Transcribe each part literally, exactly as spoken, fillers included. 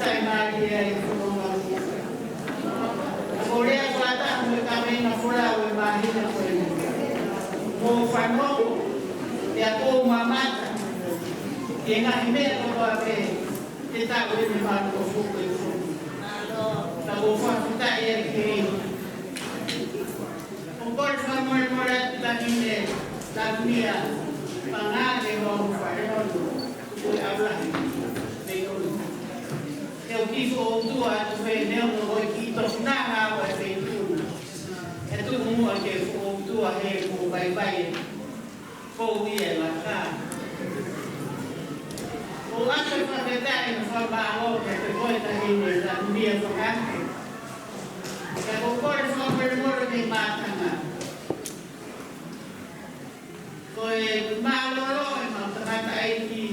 Taʻemālie ʻa e fononga. Ko e lea fakataha mo e kaveinga folau ʻo e māhina ko eni. Mou fanongo, pea mou mamata ki he ngaahi meʻa kotoa pē ʻe taʻu ʻe he mātuʻa foʻou ʻo e fonua. Ka ʻoku ou fakafetaʻi ʻaupito. ʻOku ou kole fakamolemole atu ki he taʻahine Laumia Fangake mo hono fale hono, ko e ʻaula ni. Mei ʻolunga. He ʻoku kiʻi foʻou tua atu he neongo ko e kiʻi tofunanga ʻa e feituʻu na. ʻE tuku muʻa ke foʻou tua he mo vaivai e pou ia ʻe laka. ʻOku ou ʻoatu e fakafetaʻi mo e fakamālō kiate koe taʻahine Laumia Fangake. Ka ʻoku ou kole fakamolemole ki he mātanga. Ko e mālōlō ʻemau tangataʻeiki,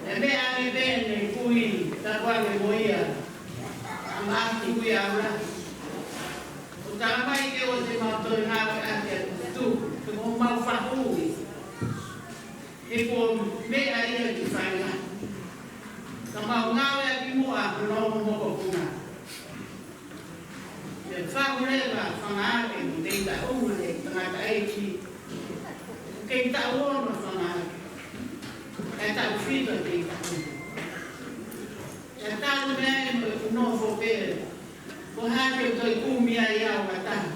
ʻe meʻa ange pē ʻene kui, tapu ange mo ia, ʻa Maʻake Kuiaula. ʻOku talamai ke ʻoua te mau toe ngāueʻaki ʻa e kutu, ke mau mau faʻu ui. He ko e meʻa ia ki faila. Ka mau ngāueʻaki muʻa hono mokopuna. Pea faʻu leva Fangake mo Teitaʻeuna he tangataʻeiki. Kei taʻu ono Fangake. Kae taʻu fitu Teitaʻeuna. Pea talu mei ai mo ʻeku nofo pē. Ko e hā te u toe kumi ai au ha taha.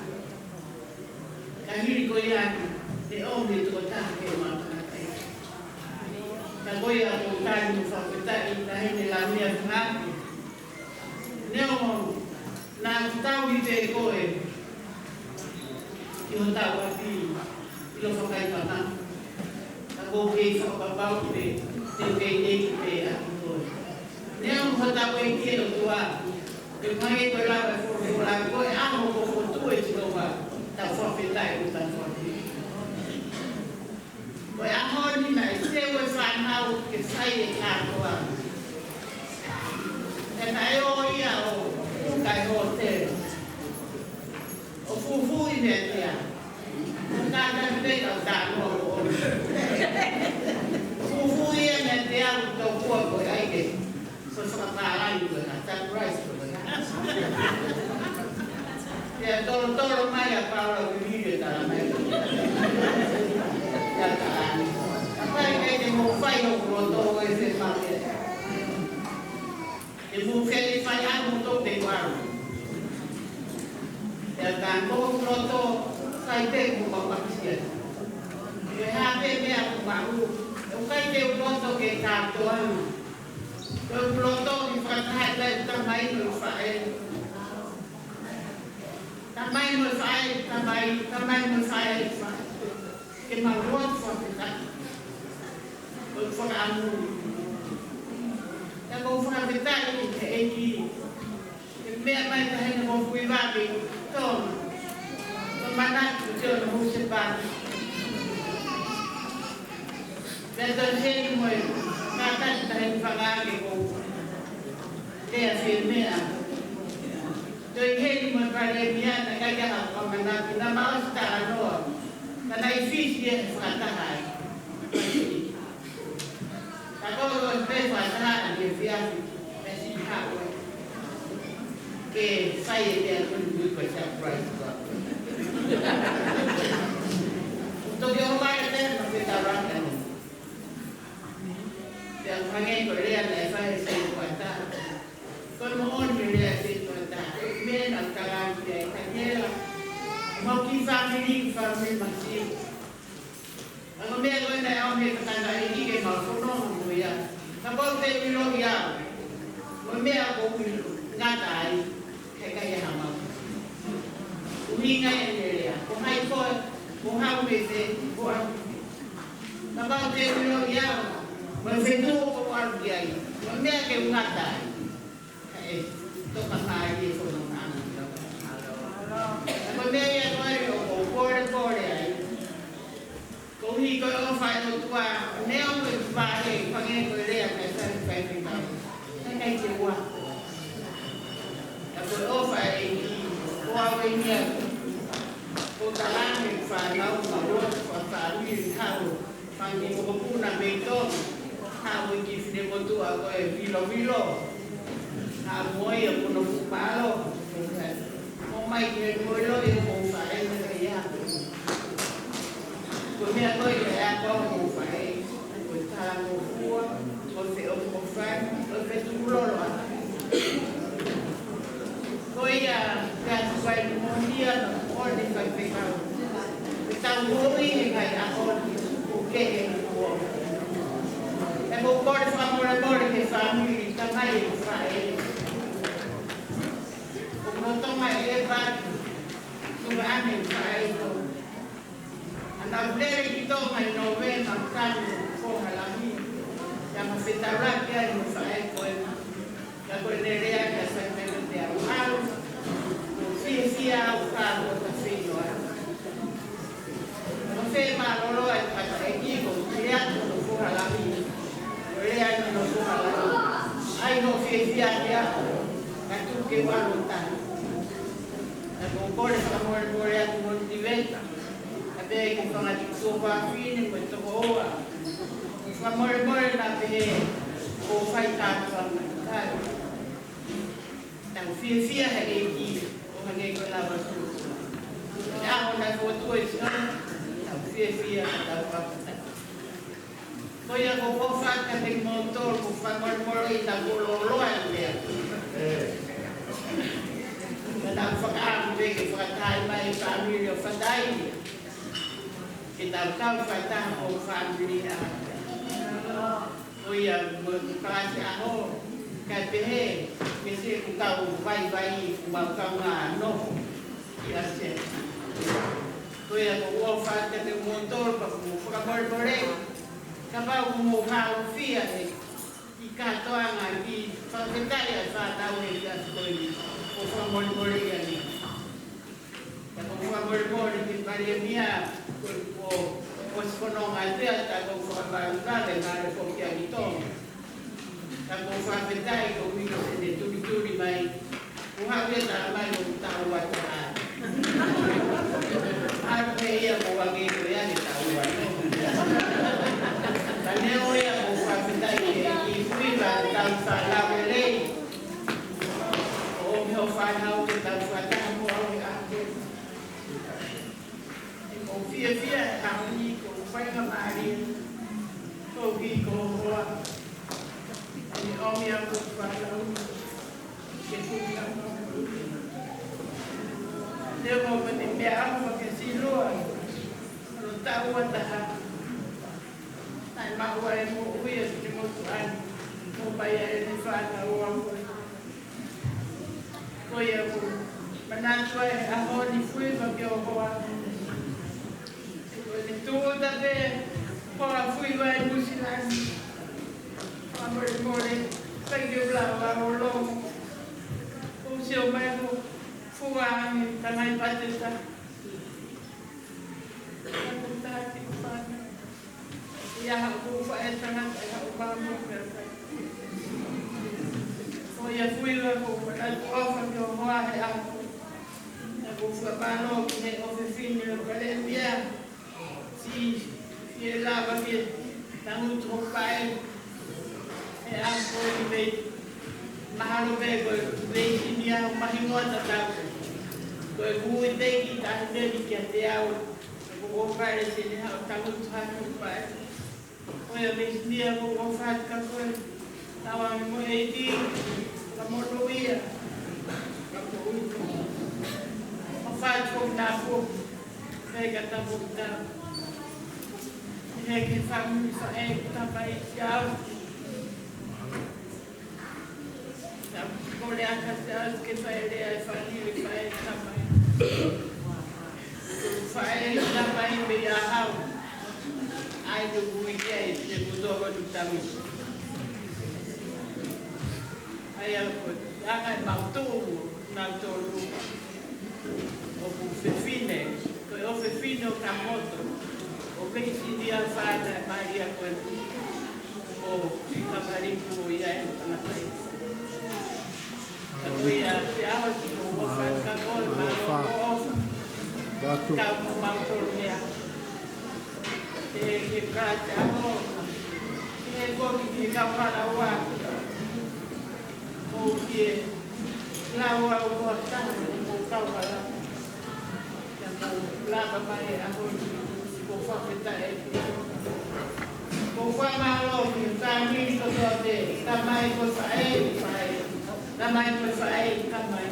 Ka hili ko ia ni, ʻe ʻomi e tokotaha ke mau tangataʻeiki. Ka ko ia ʻoku ou tali mo fakafetaʻi ki he taʻahine Laumia Fangake. Neongo naʻa ku tauhi pē koe ʻi hotau ʻapi ʻi Lofakaipangaʻu. Ka ʻoku ou kei fakapapau pē te u kei ʻeiki pē ʻaki koe. Neongo hotau ʻEiki ʻOtua, ʻoku hangē ko e lau ʻa e folofola, ko e ʻaho kuo fokotuʻu ʻe Sihova, tau fakafetaʻi ʻo tau fakafetaʻi. Ko e ʻaho ni naʻe teu e fānau ke fai e kātoanga. Pea naʻe ō ia ʻo ʻuka e hōtele. ʻO fufuuʻi meiate au. Ka ka pē ka ka noa ʻo ʻo. Fufuuʻi ia meiate au tokua ko e ʻai ke. Ko e fakapālangi ko e ka surprise ko e ka. Pea tolotolo mai ʻa Paula Vivili ʻo talamai. Pea talamai. Ka ʻikai te mou fai hoku loto ʻo e fepake. Ke mou fai fai ʻa moutolu pē kuo ʻalu. Pea ka ko hoku loto, sai pē kuo mau ʻapasia. Ko e hā pē meʻa kuo mau, ʻoku ʻikai te u loto ke kātoa. Ko hoku loto ke fakataha ʻi he tamai mo e faʻē. Tamai mo e faʻē, tamai, tamai mo e faʻē, faʻē. Ke mau lotu fakafetaʻi. Ko e fakaʻamu. Ka ʻoku ou fakafetaʻi ki he ʻEiki. Ke meʻa mai taʻahine Mofuivake Tonga. Ko Manatu Tiona Husepana. Pea toe heni mo e kātaki taʻahine Fangake ko Lea Finemeʻa. Toe heni mo e Palēmia naʻe ʻikai ke ha ʻamanaki naʻa mau ʻosi talanoa. Ka naʻe fisi ia he fakataha ai. Ka ko e ʻosi pē fakataha ʻa e efiafi, pea siʻi haʻu ai. Ke fai e meʻa ko eni ko e surprise ko ē. Toki ʻomai e tena pe tauranga ni. Pea hangē ko e lea naʻe fai he setuata. Ko e moʻoni e lea setuata. Ko e meʻa naʻa ku talaange ki ai, Taniela. Mau kiʻi fāmili, kiʻi fāmili masiva. Ka ko e meʻa ko ē naʻe ʻomi ʻe he tangataʻeiki ke mau fononga mo ia. Kapau te u ʻiloʻi au, ko e meʻa ʻoku ou ngata ai, heʻikai ha mau. ʻUhinga ia ʻene lea, ko hai koe, ko e hā e meʻa, ko e hā. Kapau te u ʻiloʻi au, ko e feituʻu ʻoku ou ʻalu ki ai, ko e meʻa ke u ngata ai. Kae toka mai e fononga. Ko e meʻa ia ko ē ʻoku ou polepole ai. Koeʻuhi ko e ʻofa ʻa e ʻOtua, neongo e vahe, hangē ko e lea naʻe fai ʻe he faifekau. Naʻe ʻikai te u ako. Ka ko e ʻofa ʻa e ʻEiki, ko au eni ia. Ko e talaange ki he fānau, mau lotu, fakafāmili, haʻu, fanga kiʻi mokopuna mei Tonga, haʻu e kiʻi finemotuʻa ko e Vilovilo. ʻA mo ia ko hono fuʻu mālō. ʻOmai ke mou ʻilo ʻe hoʻomou faʻē ʻa e ako. Ko e meʻa ko ē ʻa e ako ʻa hoʻomou faʻē, ko e talangofua, ko e feʻofoʻofani, ko e fetukulolo ʻa. Ko ia, ka tukai ni mo ia, ʻo ne fai fekau. Ko e tau moʻui he ngaahi ako, ʻoku kehe kuo. ʻE mou kole fakamolemole ki he fāmili, tamai mo e faʻē. ʻOku nau toka ʻi he vatu, tuku ane faʻē to. ʻA nau lele ki Tonga ʻi Nōvema, kanu ko Halami. Ia ma fetaulaki ai mo e faʻē ko ē. Ka ko e lele ake ʻa Saimene te au au. Fiefia au ka ko ta fino ai. Ko fē mālōlō ai ka ta e ki ko lea ko Halami. Ko lea ko Halami. ʻAi hoʻo fiefia ke a. Ka tuku ke u ʻalu ʻo tali. Ka ko kole fakamolemole atu mo Tiveta. Ka pea ke fanga tuofāfine mo e tokoua. Fakamolemole na pehē ko fai tāpuaki. Tau fiefia he ʻEiki, ʻo hangē ko e lava tuku. He ʻaho naʻe fokotuʻu ʻe Sihova, tau fiefia, tau fakafetaʻi. Ko ia ʻoku ou ʻofa atu kiate kimoutolu, ʻoku ou fakamolemole ʻi he tau lōloa ʻi he lea. Ka tau fakaʻamu pē ke fakataha mai e fāmili ʻo Fataʻi. Ke tau kau fakataha mo e fāmili ʻa. Ko ia mo e kalasi ʻaho, kae pehē, ke se ku kau vaivai, ku mau kau ngā nofo, ʻi ʻAsia. Ko ia ʻoku ou ʻofa atu kiate kimoutolu, pea ʻoku mou fakamolemole, kapau ʻoku mou hālofia he, ʻi kātoanga, ʻi fakafetaʻi ʻa e fānau he ʻaho ko eni, ʻoku ou fakamolemole ia ni. Ka ʻoku ou fakamolemole ki he Palēmia, ko, ko, ko si fononga atu ia, ka ʻoku ou fakavavevave, mālō foki ʻa Tonga. Ka ʻoku ou fakafetaʻi ko Mika ʻene tulituli mai, ʻo haʻu ia tala mai ʻoku tau atu ai. Haʻu pē ia ko ange ko ia ke tau atu. Ka neongo ia ʻoku ou fakafetaʻi ki he ʻEiki ʻi he tau fānau lelei. ʻO ʻomi hoʻo fānau ke tau fakataha mo au he ʻaho. ʻOku ou fiefia he ʻaho ni ko e faingamālie. Ko ki ko hoa. ʻE ʻomi au ko e fānau. Ke tuʻu au. Leo mo mene mea au ma ke siloa. Lo tau ʻa taha. Naʻe maʻu ai e moʻui ʻa e motuʻa ni, mo pai ai e fānau ʻo aʻu. Ko ia ʻoku ou manatu ai he ʻaho ni Fuiva ki ho hoa. Ko e tūʻuta pē, hoa Fuiva ʻi Nuʻusila ni. Fakamolemole, ʻikai ke u lava ʻo longo. ʻOku ou sio mai ko Fuiva ʻi Tangaipateta. Ia haʻu ko e faʻē tangata, ia haʻu māmani pē. Ko ia Fuiva ʻoku ou manatu ʻofa ki ho hoa he ʻaho. Pea ʻoku ou fakamālō ki he ʻofefine ʻo e Palēmia. Siʻi, siʻi lava ke tangutu hoʻo faʻē. He ʻaho ko eni mei, mahalo pē ko e mei sini au mahingoa tatau. Ko e kui pē ki tahi meni kiate au. Ko ko pale sini haʻu tangutu hake hoʻo faʻē. Ko ia mei sini au ʻoku ou ʻofa atu ka ko e. Tau ange mo e ʻEiki, ka mono ia. Ka ko ui. ʻOfa atu ko na ko. Pea ka tapu ta. He ke fāmili faʻē tamai ki au. Tau kole ʻa ka te au ke fai lea e fāmili faʻē tamai. Faʻē tamai mei a hau. ʻAi no kui ke ai, te kutoa ko tu tami. ʻAi a ko, ʻa kai mau tō. Nautolu ʻoku fefine, ko e ʻofefine ʻo Kamoto, ʻo mei sini au fānau mai ia ko e ʻo Kapaliku ia e tangata ia. Ka ko ia, te aho si ko ʻofa, ka ko e mālō ʻofa. Ka ko mautolu ia. Ke, ke kātaki. Ke koki ke kau hala ua. ʻOku Ke lau au ko e taha ʻo e kau hala. Ke mau lava mai he ʻaho ni, ʻoku ou fakafetaʻi. ʻOku ou fakamālō ki he fāmili kotoa pē, tamai mo e faʻē, faʻē, tamai mo e faʻē, tamai.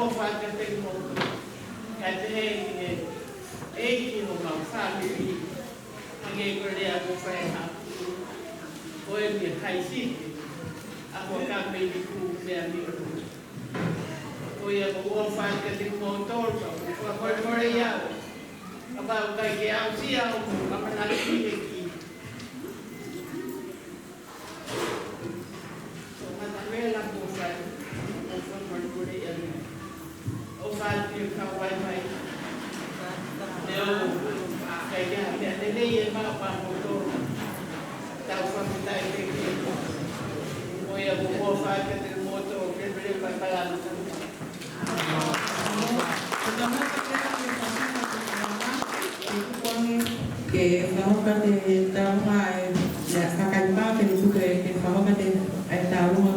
ʻOfa atu kiate kimoutolu. Kae pehē ki he ʻeiki ʻo homau fāmili. Hangē ko e lea ʻoku fai ʻe Haʻaputu, ko e mea haisiki, ʻa ko ka mei ni ku mea mi o. Ko ia ʻoku ou ʻofa atu kiate kimoutolu, ka ʻoku ou fakamolemole au. Kapau ʻoku ʻikai ke aʻusia hoʻomou ʻamanaki ki he ʻEiki. ʻO mata vela ko fai, ʻo fakamolemole ia. ʻOfa atu ki he kau vaivai. Leo, ʻikai ke ʻi ai ha meʻa lelei ʻe maʻu maʻamoutolu. Tau fakafetaʻi pē ki he ʻEiki. Ko ia ʻoku ou ʻofa atu kiate kimoutolu, ke pele pai palama. Ke fakahoka ʻa e taumuʻa ʻa e, ʻa e kakai pā ke tuku ke, ke fakahoka ʻa e taumuʻa.